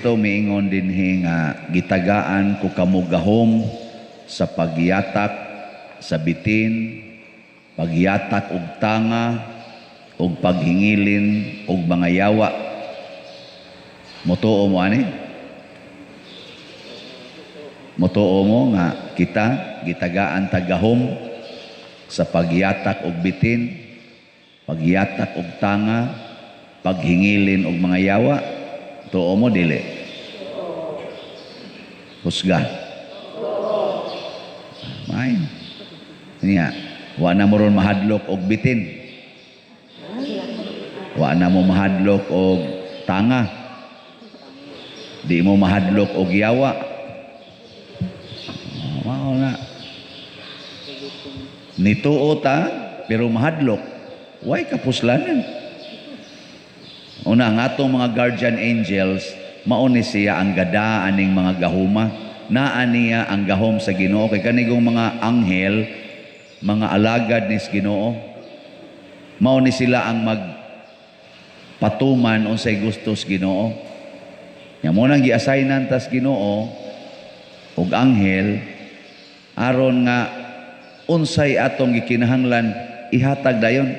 Kristo miingon dinhi nga gitagaan ko kamo gahom sa pagyatak sa bitin, pagyatak og tanga, og paghingilin og mga yawa. Motuo mo ani? Motuo mo nga kita gitagaan ta gahom sa pagyatak og bitin, pagyatak og tanga, paghingilin og mga yawa? Tuo mo, dili? Husga. Maayo. Niya, wa na mo ron mahadlok og bitin. Wa na mo mahadlok og tanga. Di mo mahadlok og yawa. Oh, mao na. Nituo ta pero mahadlok. Way kapuslanan. Una, ang atong mga guardian angels, mao ni siya ang gada aning mga gahuma. Naa niya ang gahom sa Ginoo kay kanigong mga anghel, mga alagad ni Ginoo. Mao ni sila ang mag patuman unsay gusto sa Ginoo. Nya mo nang gi-assignan tas Ginoo og anghel aron nga unsay atong gikinahanglan, ihatag dayon.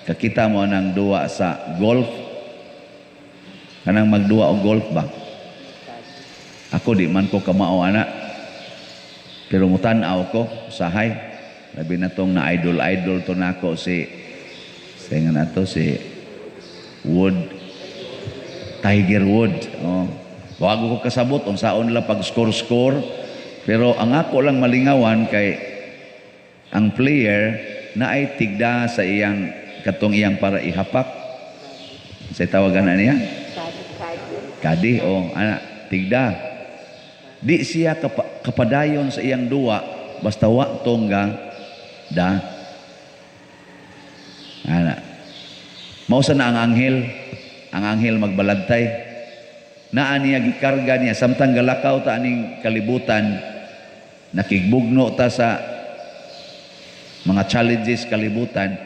Kakita mo nang duwa sa golf, kanang magduwa og golf ba? Ako, di man ko kamao ana. Pero mutan-aw ko usahay. Labi na tong na idol-idol to nako si sa nga nato si Wood, Tiger Wood. Oh. Bago ko kasabot unsaon nila pag score-score, pero ang ako lang malingawan kay ang player na ay tigda sa iyang katong iyang para ihapak. Sa tawagan na niya? Kadi o ana tigda. Di siya kapadayon sa iyang duwa basta wa tongga da. Ana. Mausa na ang anghel. Ang anghel magbalantay. Naa niya, gikarga niya samtang galakaw ta aning kalibutan, nakigbugno ta sa mga challenges kalibutan,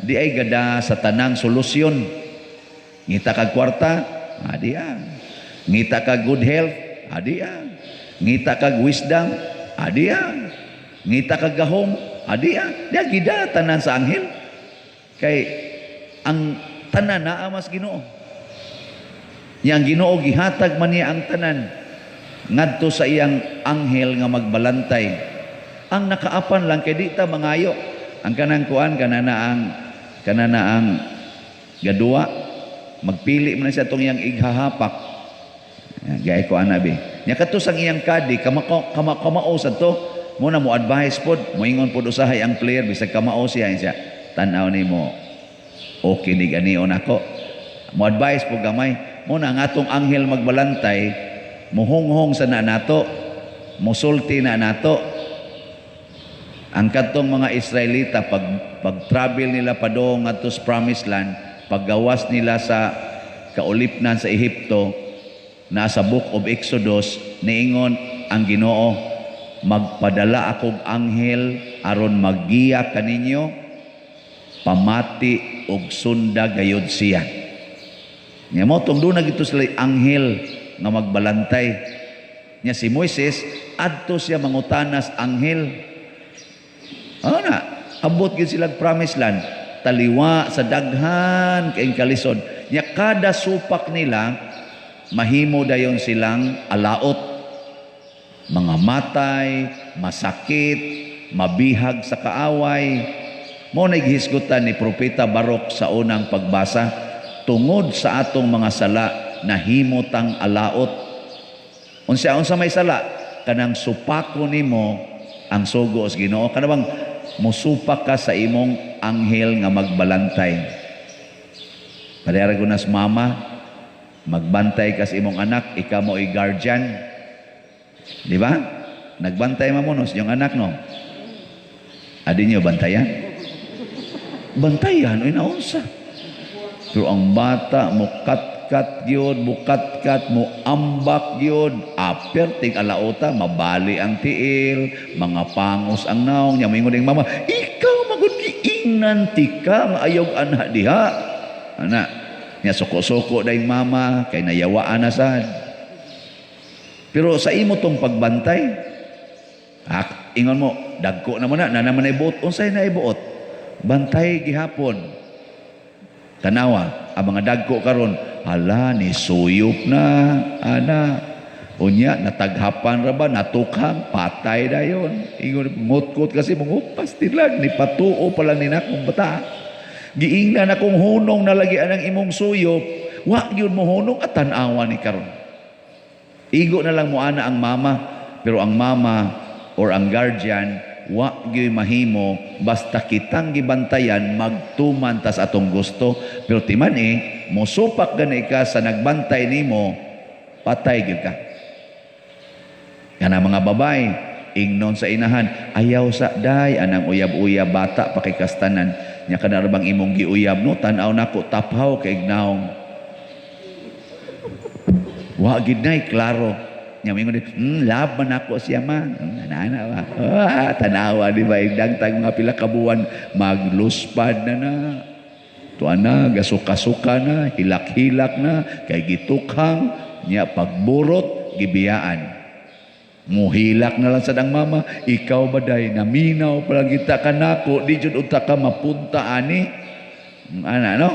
di ay gada sa tanang solusyon. Ngita kag kwarta, adi ah. Ngita kag good health, adi ah. Ngita kag wisdom, adi ah. Ngita kag gahom, adi ah. Di gida tanan sa anghel. Kay ang tanan naa mas Ginoo. Nya ang Ginoo gihatag man niya ang tanan ngadto sa iyang anghel nga magbalantay. Ang nakaapan lang kay di ta mangayo. Ang kanang kuan, kana na ang gaduwa, magpili man na siya tong iyang ighahapak. Gay ko ana bi. Nya kadto sang iyang kadi kama kama kamao sa to mo na mo advise pod, moingon pod usahay ang player bisag kamao siya siya. Tan-aw nimo, okay ni ganion ako. Mo advise po gamay mo na ang atong anghel magbalantay, muhonghong sa na nato, musulti na nato. Ang kadtong mga Israelita, pag pag travel nila padung ngadto sa Promised Land, paggawas nila sa kaulipnan sa Ehipto, nasa Book of Exodus, niingon ang Ginoo, "Magpadala akong anghel aron maggiya kaninyo, pamati og sunda gayod siya." Nya mo tong doon gito sila anghel nga magbalantay. Nya si Moises adto siya mangutanas anghel. Ano na? Abot gyud sila Promised Land. Taliwa sa daghan kay kalisod. Nya kada supak nila mahimo dayon silang alaot. Mga matay, masakit, mabihag sa kaaway. Mo na gihisgutan ni Propeta Barok sa unang pagbasa, tungod sa atong mga sala nahimo tang alaot. Unsa unsa may sala? Kanang supako nimo ang sugo sa Ginoo. Kana bang musupak ka sa imong anghel nga magbalantay. Pareha ko nas mama, magbantay ka sa imong anak, ikaw mo ay guardian. Di ba? Nagbantay mo no sa inyong anak, no? Adi niyo bantayan? Bantayan, oy, naunsa. Pero ang bata mo kat-kat gyud, mukat-kat, mo ambak gyud, aper tig alaota, mabali ang tiil, mga pangos ang naong, nya moingon ning mama, "Ikaw magud, giingnan tika nga ayaw anak diha." Ana. Nya suko-suko dayong mama kay nayawaan na sad. Pero sa imo tong pagbantay, ah, ingon mo, dagko na mo na, na naman ay buot. Unsay na ibuot? Bantay gihapon. Tanawa, ang mga dagko karon, hala, ni suyop na, ana. Unya, nataghapan ra ba, natukhang, patay dayon. Ingon, ngutkot kasi, mangupas tilag, ni patuo pa lang ni nakong bata. Giingnan akong hunong na lagi anang imong suyop, wa gyud mo hunong at tan-awa ni karon. Igo na lang mo ana ang mama, pero ang mama or ang guardian wa gyud mahimo basta kitang gibantayan magtuman tas atong gusto. Pero timan eh, mosupak gani ka sa nagbantay nimo, patay gyud ka. Kana mga babae, ingnon sa inahan, "Ayaw sa day, anang uyab-uyab, bata pa kay kastanan." Nya kana bang imong giuyab, no, tan-aw nako, taphaw kay naong. Wa gid nay klaro. Nya moingon, love man ako siya ma." Ana ba? Ah, tanawa di ba dagtag mga pila ka buwan magluspad na na. Tuwa na, gasuka-suka na, hilak-hilak na, kay gitukhang, nya pagburot, gibiyaan. Muhilak na lang sa dang mama, "Ikaw ba day, naminaw pa lang kita kanako, di jud unta ka mapunta ani." Ana, no?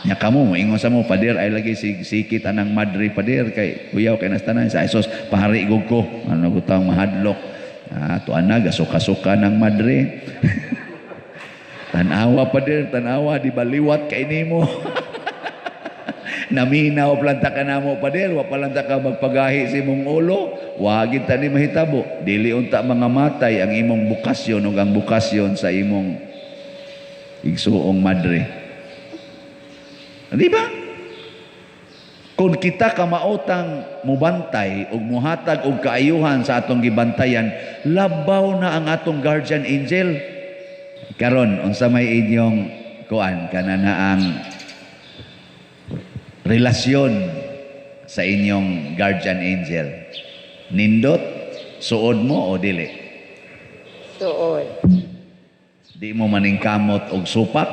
Nya kamo, moingon sa mo, "Pader, ay lagi si sikit anang madre, pader, kay kuyaw kay nastanan sa Isos, pahari gug ko." Ano gutang mahadlok. Ah, tuan na, gasuka-suka ng madre. "Tanawa, pader, tanawa, di ba liwat kay nimo? Naminaw planta ka namo, pader, wa palanta ka magpagahi sa imong ulo." Wagid ta ni mahitabo. Dili unta mga matay ang imong bukasyon ug ang bukasyon sa imong igsuong madre. Di ba? Kung kita kamaotang mubantay ug muhatag og kaayuhan sa atong gibantayan, labaw na ang atong guardian angel. Karon, unsa may inyong kuan kana na ang relasyon sa inyong guardian angel? Nindot, suod mo o dili? Suod. Di mo maningkamot og supak?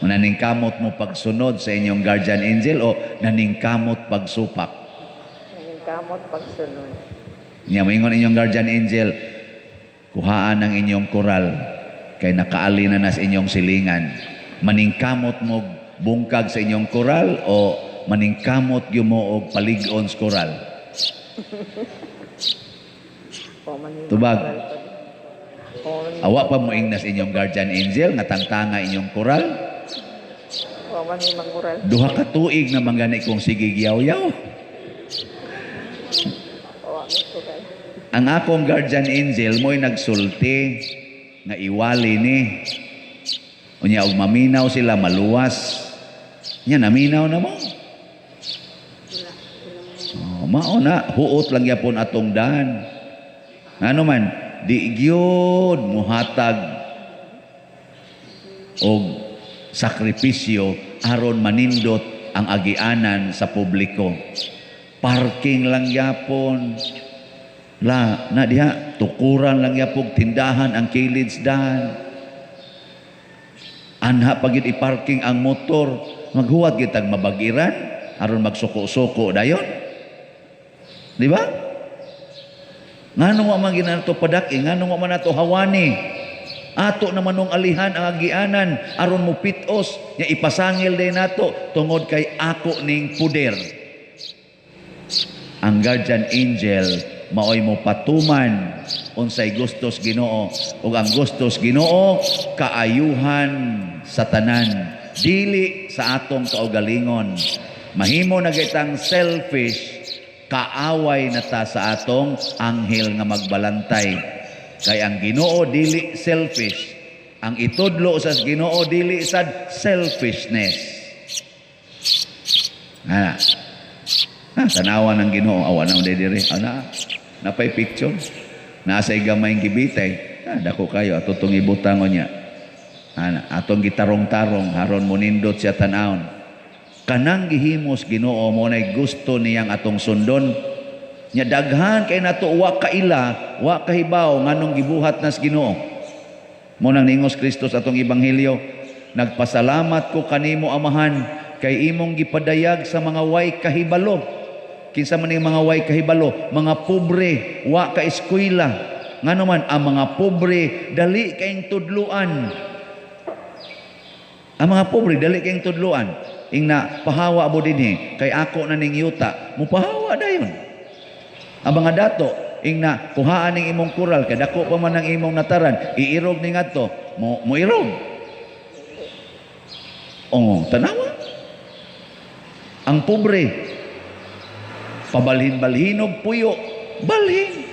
Naningkamot mo pagsunod sa inyong guardian angel o naningkamot pagsupak? Naningkamot pagsunod. Nya moingon inyong guardian angel, "Kuhaan ang inyong koral kay nakaali na nas inyong silingan." Maningkamot mo bungkag sa inyong koral o maningkamot gyud mo og palig-on sa koral? O man Tubag. O man Awa pa mo ingnas inyong guardian angel nga tangtanga inyong koral? O man mangural. 2 ka tuig na manggani kong sige giyaw-yaw. O ang koral. Ang akong guardian angel mo'y nagsulti nga iwali ni. Unya og maminaw sila maluwas. Nya naminaw na mo. Oh, mao na huot lang yapon atong dan. Ano man, di gyud muhatag og sakripisyo aron manindot ang agianan sa publiko. Parking lang yapon. La, na diha, tukuran lang yapog tindahan ang kilid dan. Anha pag yun i-parking ang motor, maghuwat kitag mabagiran aron magsuko-suko dayon. Di ba? Ngano wa man ginato padaki, ngano wa man nato hawani? Ato naman nung alihan ang agianan aron mo pitos nya ipasangil day nato tungod kay ako ning puder. Ang guardian angel maoy mo patuman unsay gustos Ginoo, ug ang gustos Ginoo kaayuhan sa tanan, dili sa atong kaugalingon. Mahimo na kitang selfish, kaaway na ta sa atong anghel nga magbalantay, kay ang Ginoo dili selfish. Ang itudlo sa Ginoo dili sad selfishness. Ana. Ha, tanawa ng Ginoo, awa na diri. Ana, napay picture. Nasa gamay gibitay. Ah, dako kayo ato tong ibutang niya. Ana, atong gitarong-tarong haron mo nindot siya tan-awon. Kanang gihimos Ginoo mo nay gusto niyang atong sundon. Nya daghan kay nato wa kaila, wa kahibaw nganong gibuhat nas Ginoo. Mo nang ningos Kristo sa atong ebanghelyo, "Nagpasalamat ko kanimo, Amahan, kay imong gipadayag sa mga way kahibalo." Kinsa man ning mga way kahibalo? Mga pobre, wa ka eskwela. Ngano man ang mga pobre dali kayong tudluan. Ang mga pobre dali kayong tudluan. Ingna, "Pahawa mo dinhi kay ako na ning yuta." Mupahawa dayon. Ang mga dato, ingna, "Kuhaan ning imong kural kay dako pa man ang imong nataran, iirog ni ngadto." Mo moirog. Oh, tanawa. Ang pobre pabalhin-balhin og puyo, balhin.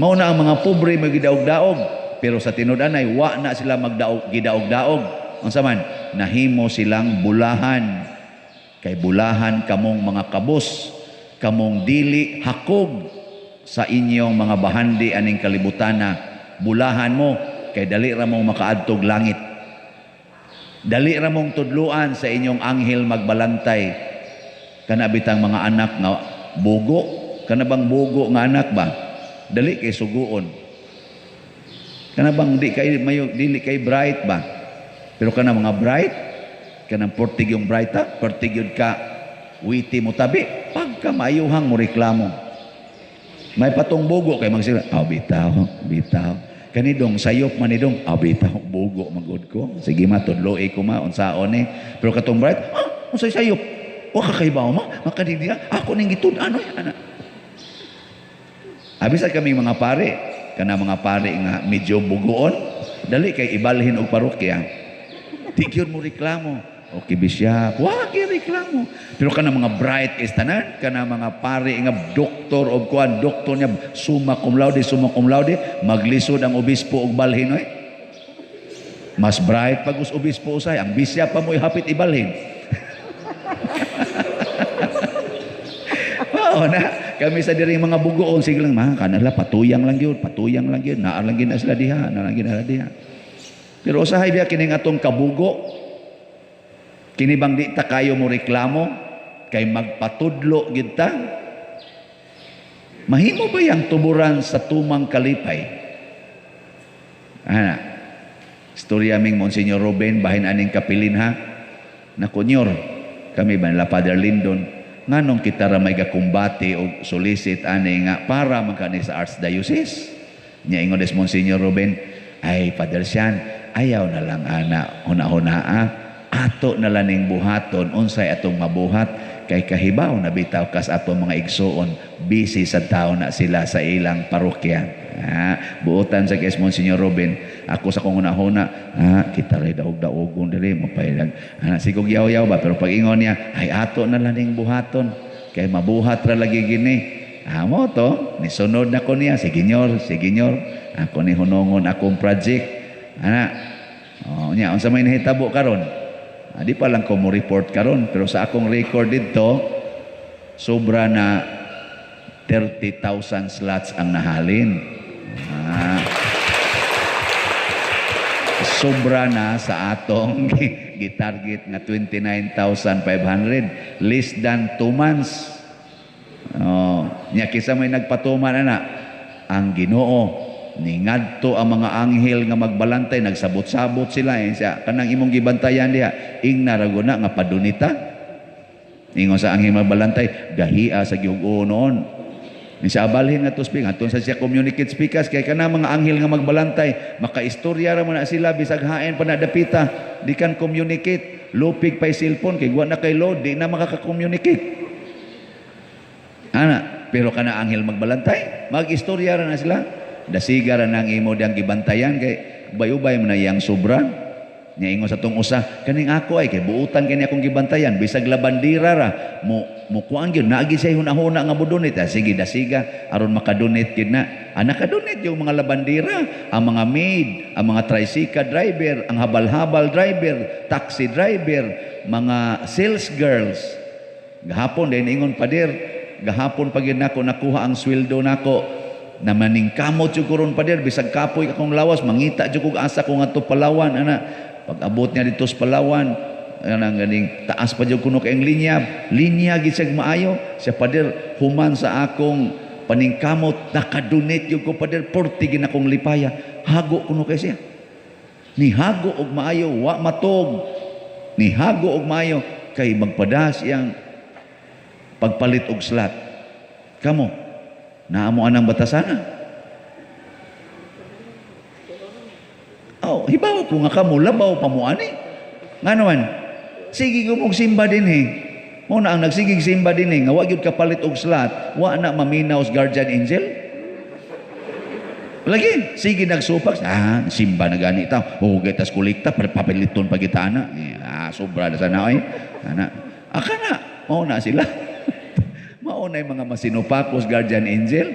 Mao na ang mga pobre may gidaog-daog, pero sa tinud-anay wa na sila magdaog gidaog-daog. Unsa man, nahimo silang bulahan. Kay bulahan kamong mga kabus, kamong dili hakog sa inyong mga bahandi aning kalibutana. Bulahan mo kay dali ra mong makaadtog langit. Dali ra mong tudluan sa inyong anghel magbalantay. Kana bitang mga anak nga bugo, kana bang bugo nga anak ba? Dali kay suguon. Kana bang di kay mayo, dili kay bright ba? Pero kana mga bright, kanang portig yung bright ha, portig yun ka witty mo tabi, pagka maayuhang mo reklamo. May patong bugo kay magsila, "Aw bitaw, bitaw. Kanidong sayop man nidong, aw bitaw, bugo magud ko. Sige ma, tudloi ko ma, unsaon ni." Pero katong bright, "Ah, unsay sayop? Wa ka kahibaw ma, makadidiya, ako ning gitud-an oy, ana." Abi sa kami mga pare, kana mga pare nga medyo bugoon, dali kay ibalhin og parokya. Di gyud mo reklamo. Okay, bisya, wa gyud reklamo. Pero kana mga bright is tanan, kana mga pare nga doktor og kuan, doktor niya summa cum laude, summa cum laude, maglisod ang obispo og balhin oy. Mas bright pag us obispo usay, ang bisya pa mo hapit ibalhin. Oo na, kami sa diri mga bugoon sige lang ma, kanala patuyang lang gyud, naa lang gyud na sila diha, naa lang gyud na sila diha. Pero usahay biya kining atong kabugo, kini bang di ta kayo mo reklamo kay magpatudlo gyud ta? Mahimo ba yang tuburan sa tumang kalipay? Ana. Istorya ming Monsignor Ruben bahin aning kapilin ha. Nakunyor kami ba nila Father Lindon, nganong kita ra may gakumbate og solicit ani nga para man kani sa Archdiocese. Nya ingon des Monsignor Ruben, "Ay Father Sean, ayaw na lang ana huna-hunaa, ato na lang ning buhaton unsay atong mabuhat kay kahibaw na bitaw kas atong mga igsuon busy sa tao na sila sa ilang parokya." Ah, buotan sa kay Monsignor Ruben, ako sa kong hunahuna, ah, kita ray daog-daogon diri mapailag. Ah, sigog yaw-yaw ba, pero pag ingon niya, ay ato na lang ning buhaton kay mabuhat ra lagi gini. Ah, mo to, nisunod na ko niya, sige nyor, sige nyor, ako ni hunongon akong project. Ana. Oh, nya unsa may nahitabo karon? Ah, di pa lang ko mo report karon, pero sa akong record didto sobra na 30,000 slots ang nahalin. Ah, sobra na sa atong gitarget nga 29,500 less than 2 months. Oh, nya kisa may nagpatuman ana ang Ginoo, ningadto ang mga anghel nga magbalantay, nagsabot-sabot sila eh. Siya kanang imong gibantayan diha, ingna ra guna nga padunita. Ingon sa anghel magbalantay, gahia sa gihug-o noon. Ni sa abalhin nga to speak, aton sa siya communicate speakers kay kana mga anghel nga magbalantay, makaistorya ra man na sila bisag hain pa na dapita, di kan communicate, lupig pay cellphone kay wa na kay load, di na makaka-communicate. Ana, pero kana anghel magbalantay, mag-istorya ra na sila. Dasiga ra nang imo diyang gibantayan kay ubay-ubay man na iyang sobra. Nya ingon sa tong usa, kaning ako ay kay buutan kini akong gibantayan bisag labandira ra mo mo kuan gyud naagi siya hunahuna nga mo-donate. Ah, sige dasiga aron makadonate gyud na. Ah, nakadonate yung mga labandira, ang mga maid, ang mga tricycle driver, ang habal-habal driver, taxi driver, mga sales girls. Gahapon din ingon pader, gahapon pa gyud nako nakuha ang sweldo nako. Na maningkamot jud ko ron pader bisag kapoy akong lawas, mangita jud kog asa ko ngadto Palawan ana. Pag abot niya dito sa Palawan, anang ganing taas pa jud kuno kayong linya, linya gid siya maayo. Siya pader human sa akong paningkamot nakadonate jud ko pader, porti gid akong lipaya. Hago kuno kay siya. Nihago og maayo, wa matog. Nihago og maayo kay magpadas iyang pagpalit og slot. Kamo, naa mo anang batasana. Oh, hibaw ko nga kamo labaw pa mo ani. Ngano man? Sige ko mong simba dinhi. Mao na ang nagsigig simba dinhi nga wa gyud kapalit og slot, wa na maminaw sa guardian angel. Lagi, sige nagsupak, simba na gani ta. Hugay tas kolekta, papiliton pa kita ana. Eh, sobra na sana oy. Ana. Aka na, mao na sila. Mao na yung mga masinupakos guardian angel.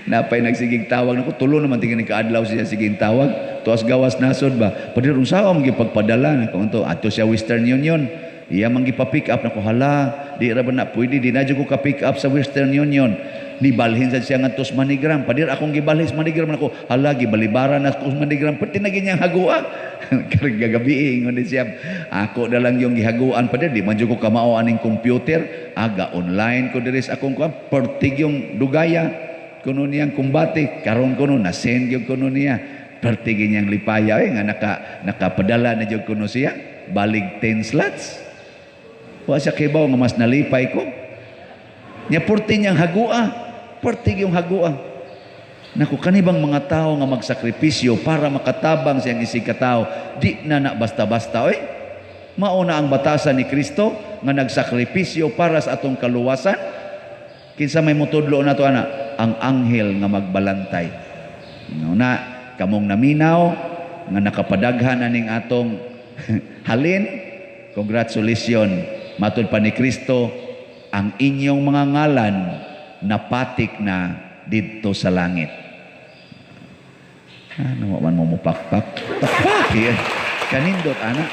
Napay nagsigig tawag nako, tulo naman tingin kaadlaw siya sigig tawag. Tuas gawas nasod ba. Padir unsa man gipagpadala nako unto ato siya Western Union. Iya man gipa-pick up nako, hala, di ra ba na pwede, di na jud ko ka pick up sa Western Union. Nibalhin sad siya ngadto sa MoneyGram. Padir akong gibalhin sa MoneyGram nako, hala, gibalibaran na ko sa MoneyGram. Pati na ganyang hagua. Karong gagabi ingon din siya. Ako na lang yung gihaguan, padir, di man jud ko kamao aning computer. Aga online ko diri sa akong kuan, pertig yung dugaya kuno niyang kumbate karon kuno na send gyud kuno niya. Pertig niyang lipaya eh, nga nakapadala na jud kuno siya balig 10 slots. Wa siya kibaw nga mas nalipay ko nya, purti niyang hagua, pertig yung hagua. Naku, kanibang mga tao nga magsakripisyo para makatabang siyang isig katao, di na na basta-basta oy. Mao na ang batasan ni Kristo nga nagsakripisyo para sa atong kaluwasan. Kinsa may mutudlo na to ana? Ang anghel nga magbalantay. No, na kamong naminaw nga nakapadaghan aning atong halin, congratulations. Matud pa ni Kristo, ang inyong mga ngalan napatik na didto sa langit. Ano man mo mupakpak? Pakpak eh. Kanindot ana.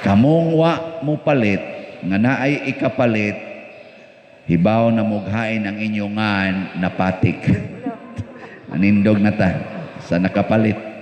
Kamong wa mo palit nga naay ikapalit, hibaw na mughain ang inyong ngan napatik. Anindog na ta sa nakapalit.